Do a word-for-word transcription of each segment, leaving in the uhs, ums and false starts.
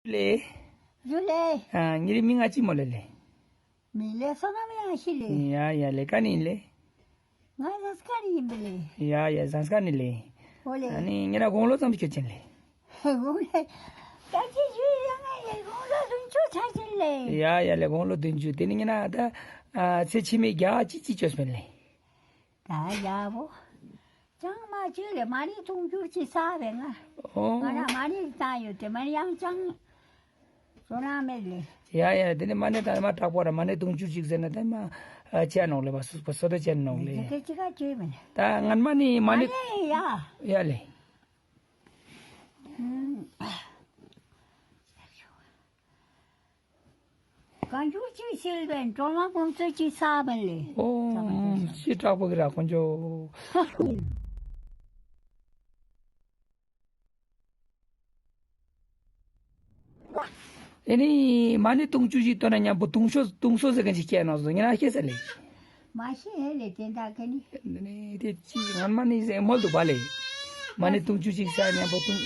ལེ། ཇུ་ལེ། ཨ་ངའི་མིང་ང་ཅི་མོ་ལེ་ལེ། མིང་ལེ་བསོད་ནམས་ཡང་ཞིག་ལེ། ཡ་ཡ་ལེ། ག་ནེ་ལེ། ང་ཟངས་དཀར་ནེ་ཡིན་པ་ལེ། ཡ་ཡ་ཟངས་དཀར་ནེ་ལེ། འོ་ལེ། ཨ་ནི་ཉེ་རང་དགུང་ལོ་ཙམ་ཁྱོད་ཅན་ལེ། དགུང་ལོ། ད་ཅི་ཞུ་ཡ་ང་ཡ་དགུང་ལོ་བདུན་ཅུ་ཆ་ཅན་ལེ། ཡ་ཡ་ལེ། དགུང་ལོ་བདུན་ཅུ། དེ་ནི་ཉེ་རང་ད་ཨ་ཚེ་ཕྱི་མའི་རྒྱ་ཅི་ཅི་ཅོས་པིན་ལེ། ད་ཡག་པོ། ཅང་མ་ཅོས་ལེ། མ་ཎི་དུང་ཕྱུར་ཅིག་བསགས་པིན་ང་། ཨོ། ང་རང་མ་ཎི་བཏང་ཡོད་དེ་མ་ཎི་ཡང་ཅང་བསོད་ནམས་མེད་ལེ། ཡ་ཡ། དེ་ནི་མ་ཎི་ད་མ་དྲག་པོ་ར་མ་ཎི་དུང་ཕྱུར་ཅིག་ཟེར་ན་ད་མ་ཨ་ཆེ་ནོག་ལེ། བ་སོ་སོ་ད་ཆེ་ནོག་ལེ། དེ་ཅི་ག་ཅོས་མེད། ད་ངན་མ་ནི་མ་ཎི། ཡ། ཡ་ལེ། ཨུམ། གང་བྱུང་ཅིག་ཤིལ་བན་གྲོ་མ་ཀོང་ཚོད་ཅིག་བསགས་པིན་ལེ། ཨོ། ཤི་དྲག་པོ་གི་ར་ཀོང་ཇོ། ཨེ་ནི་མ་ཎི་དུང་ཕྱུར་ཅིག་བཏོན་ན་མཉམ་པོ་དུང་སོ་དུང་སོ་ཟེར་མཁན་ཅིག་སྐྱེ་ནོག་ཟེར་ཉེ་རང་ཤེས་ས་ལེ། མ་ཤེས་ཧེ་ལེ་དེ་འདྲ་ག་ནི། ནི་དེ་ཅི་ངན་མ་ནི་ཟེར་མོལ་འདུག་པ་ལེ། མ་ཎི་དུང་ཕྱུར་ཅིག་བསགས་མཉམ་པོ་དུང་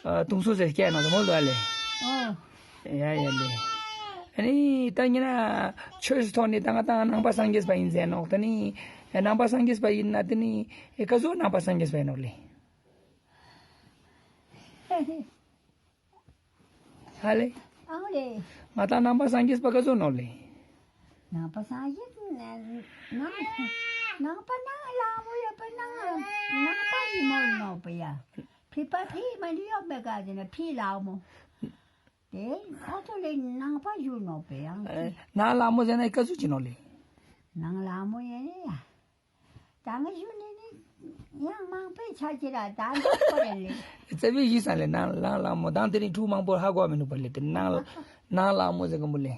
ཨ་དུང་སོ་ཟེར་སྐྱེ་ནོག་ཟེར་མོལ་འདུག་པ་ལེ། ཨོ། ཡ་ཡ་ལེ། ཨ་ནི་ད་ཉེ་རང་ཆོས་སི་ཐོག་ནེ་ད་ང་ད་ནང་པ་སངས་རྒྱས་པ་ཡིན་ཟེར་ནོག་ད་ནི་ནང་པ་སངས་རྒྱས་པ་ཡིན་ན་ད་ནི་ཀ་ཟུག་ནང་པ་སངས་རྒྱས་པ་ཡིན་ནོག་ལེ། ཧ་ལེ། ཨང་ལེ། ང་ད་ནང་པ་སངས་རྒྱས་པ་ཀ་ཟུག་ནོག་ལེ། ནང་པ་སངས་རྒྱས་ནང་ནང་པ་ནང་ལ་མོ་ཡོད་པ་ནང་ནང་པ་ཡིན་མོལ་ནོག་པ་ཡ། ཕི་པ་ཕི་མ་ནི་ཡོད་མེད་ག་ཟེར་ན་ཕི་ལ་མོ། དེ་ཨ་ཐོ་ལེ་ནང་པ་ཡིན་ནོག་པ་ཡང་། ནང་ལ་མོ་ཟེར་ན་ཀ་ཟུག་ཅིག་ནོག་ལེ། ནང་ལ་མོ་ཡིན་ནི་ཡ། ད་ང་ཞུ་ནི་ནི་ཡང་མང་པོའི་ཆ་ཅི་ར་ད་འདི་ཁོ་རེ་ལེ། རྩ་བའི་གཞི་སང་ལེ་ནང་ལ་ལ་མོ་དང་དེ་རིང་ཕྲུ་གུ་མང་པོ་ཧ་གོ་མི་ནུག་པ་ལེ། དེ་ནང་ལ་ནང་ལ་མོ་ཟེར་གི་མོ་ལེ།